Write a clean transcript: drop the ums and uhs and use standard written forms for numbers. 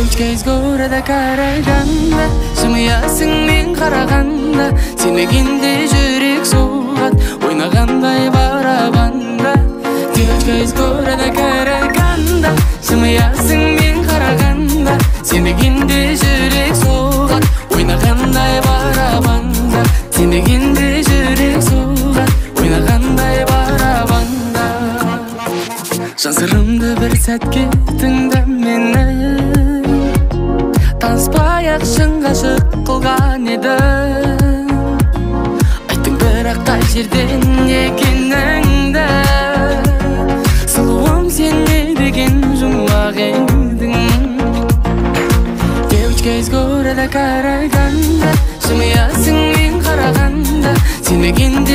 Девочка из города Караганда, жымиясың мен қарағанда, сенбегенде жүрек соғады, ойнағандай барабанда. Девочка из города Караганда, жымиясың мен қарағанда, сенбегенде жүрек соғады, ойнағандай барабанда. Сенбегенде жүрек соғады, ойнағандай барабанда. Жан сырымды бір сәтке тыңда мені, таныспай-ақ шын ғашық қылған едің. Айттың бірақ қай жерден екеніңді, сұлуым, сен не деген жұмбақ едің. Девочка из города Караганда, жымиясың мен қарағанда, сенбегенде